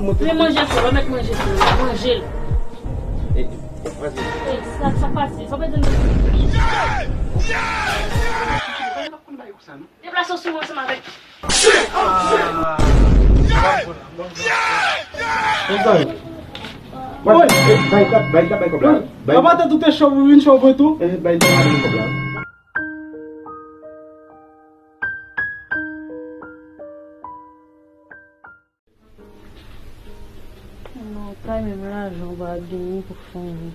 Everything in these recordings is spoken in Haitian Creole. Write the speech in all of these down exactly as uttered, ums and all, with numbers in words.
Men manje l, frè, mèt manje l, manje l. E, e, vas-y. Ey, sa, sa pase, sa pa di m. Deplase w sou mwen ansanm avèk. Konsa. Bay, bay, bay, bay, bay kòb la. Bay. Apa tèt ou te cho, ou vin cho vre tou? Eh, bay, bay kòb la. Nan kay menm lajan ou pa genyen pou fè anyen.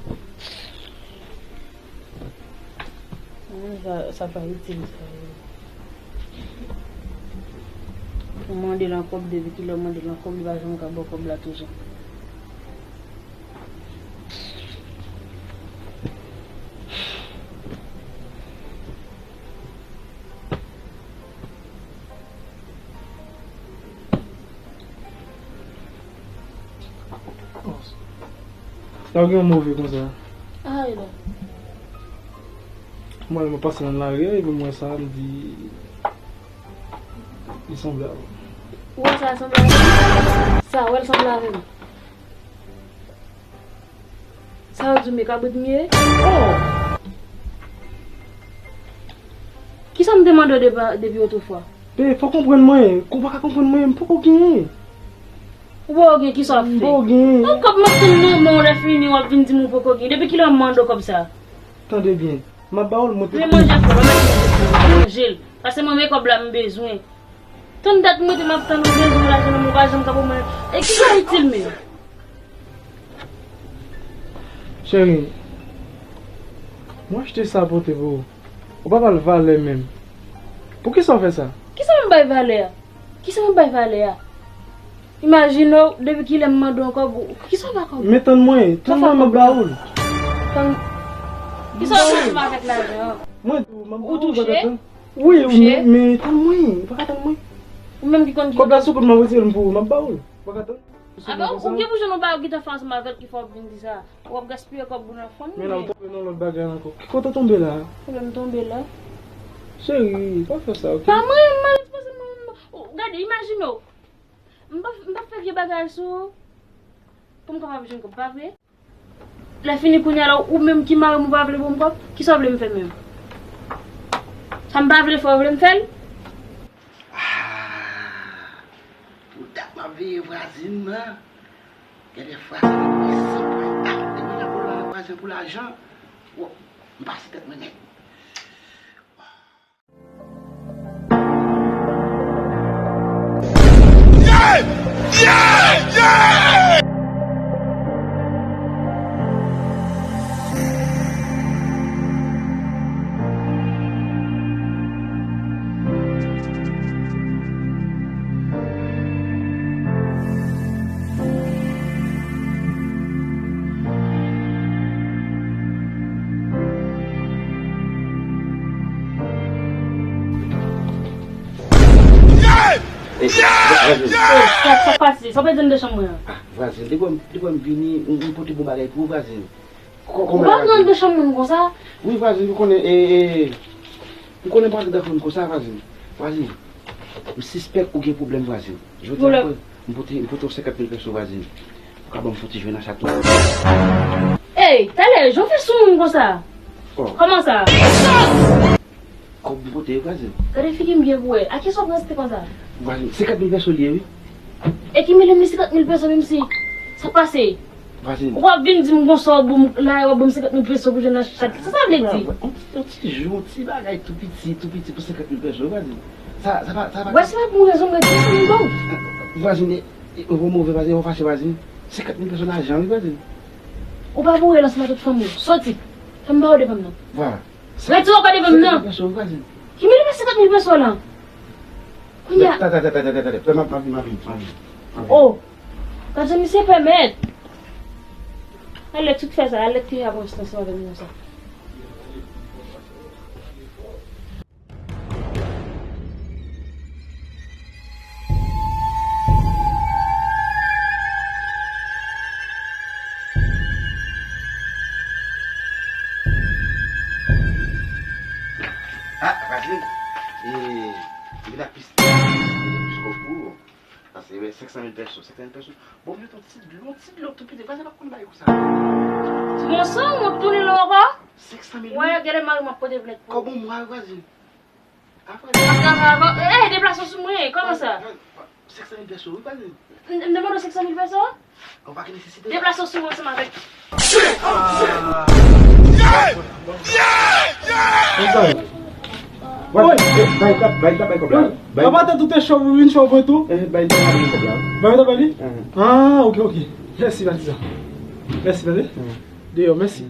Sa, sa pa itil sa yo. Ou mande l an kòb, depi kilè ou mande l an kòb, li pa janm ka ba w kòb la toujou. Sa w gen move konsa? Ay la. Mwen, mwen pase nan lari a, epi mwen sa, m di, li sanble avè m. Ou wè sa sanble avè m? Sa, wè l sanble avè m. Sa yo di m e kabrit m ye? Oh! Kisa m te mande w depi, depi otrefwa? Be, fò w konprann mwen. Kou w pa ka konprann mwen, m poko genyen. Ou poko gen kisa w ap fè? M poko genyen. Yon kòb m ap tann nan men w lè fini w ap vin di m ou poko gen. Depi kilè m mande w kòb sa? Tande byen. M ap ba w l, mwen te... Men manje l, frè, manje l. Pase mwen men kòb la m bezwen. Tann dat m rete m ap tann ou bezwen lajan nan men w pa janm ka ban mwen. E kisa w itil menm? Cheri, mwen achte sa pote pou ou. Ou pa ba l valè menm. Poukisa w fè sa? Kisa m bay valè a? Kisa m bay valè a? Imajine w, depi kilè m mande w kòb, ou, kisa w ba kòb? Men tann mwen, tann mwen, m ap ba ou l. Tann. Kisa w fè ansanm avèk lajan an? Mwen di w, m ap ba ou l, ou pa ka tann. Wi, men, men tann mwen, ou pa ka tann mwen. Ou menm ki konn ki... Kòb la sou kout m ap retire l pou ou, m ap ba ou l. Ou pa ka tann. Aben, ou gen pou jwenn yon bagay ou gentan fè ansanm avè l ki fè w ap vin di sa. W ap gaspiye kòb ou nan fanmi. Men la, ou tonbe nan lòt bagay ankò. Ki kote w tonbe la? Kote m tonbe la? Cheri, pa fè sa, oke? Pa mwen, m mal ekspoze mwen. Gade, imajine w. M pa, m pa fè vye bagay sou ou pou m kapab jwenn kòb, pa vre? Lè fini kounye a la, ou menm ki mari m, ou pa vle ban m kòb, kisa w vle m fè menm? Sa m pa vle fè, w vle m fè l? Ah, pou dat m ap veye vwazin nan. Gen de fwa se pou mwen san pwen. Ah, depi nan pwoblèm ak vwazen pou lajan, wo, m pase tèt mwen nèt. Sa, sa pase? Sa w pèdi anndan chanm mwen an? Ah, vwazin, depi w, depi w vini, m, m pote bon bagay pou ou, vwazin. Ou pa vin anndan chanm moun konsa? Wi, vwazin, ou konnen, e, e, ou konnen m pa antre nan fanm konsa, vwazin. Vwazin, m sispèk ou gen pwoblèm, vwazin. Jodi a, m pote, m pote yon senkant mil peso, vwazin. Ou ka ban m fon ti jwe nan chat ou? Ey, talè, jan w fè sou moun konsa? Kòman sa? Kòb m pote yo, vwazin. Gade figi m byen pou wè. A kiyès w ap respekte konsa? Vwazin, senkant mil peso li ye, wi. E ki milyon li senkant mil peso, menm si sa pase. Vwazin. Ou ap vin di m konsa, w ap ban m, la, w ap ban m senkant mil peso pou jwe nan chat. Sa sa vle di? Yon ti, yon ti jou, yon ti bagay tou piti, tou piti pou senkant mil peso, vwazin. Sa, sa pa, sa pa. Wè, se pa pou rezon, mwen di sa, m ba w. Vwazin, e, e, ou move, vwazin, ou fache, vwazin. Senkant mil peso lajan, wi, vwazin. Ou pa pou relanse m a tout fanmi w. Soti. Fè m ba w devan m nan. Vwala. Retire w pa devan m nan. Senkant mil peso, vwazin. Ki milyon senkant mil peso la? Kounye a. Tande, tande, tande, tande, tande. M ap, m ap vin, m ap vin, m ap vin, m ap vin. Oh. Gad jan misye pèmèt. Alèk tout fè sa, Alèk te ap ansanm avè m konsa. Ah, Vaseline, e, m gen ak plis, plis kòb pou ou. Paske wè, Senk san mil pèso, senk san mil pèso. Bon, m jete yon ti dlo, ti dlo, tou piti, vwazen pa konn bagay konsa. Ti monson, mwen tounen lò ankò. Senk san mil. Wè, gade mari m ap pote plent pou. Kòb yon mwa, vwazen. Apre. Ap travay ankò. Eh, deplase w sou mwen, kòman sa? Senk san mil pèso, wi, vwazen. M, m te mande w senk san mil pèso? Ou pa gen nesesite. Deplase w sou mwen ansanm avèk. Konsa. Bay tap, bay tap, bay kòb la. Bay. Papa, tèt ou te cho, ou vin cho vre tou. Eh, bay tap, bay kòb la. Bay tap, bay li? Ah, ok, ok. Mèsi, patizan. Mèsi, tande. Deyò, mèsi.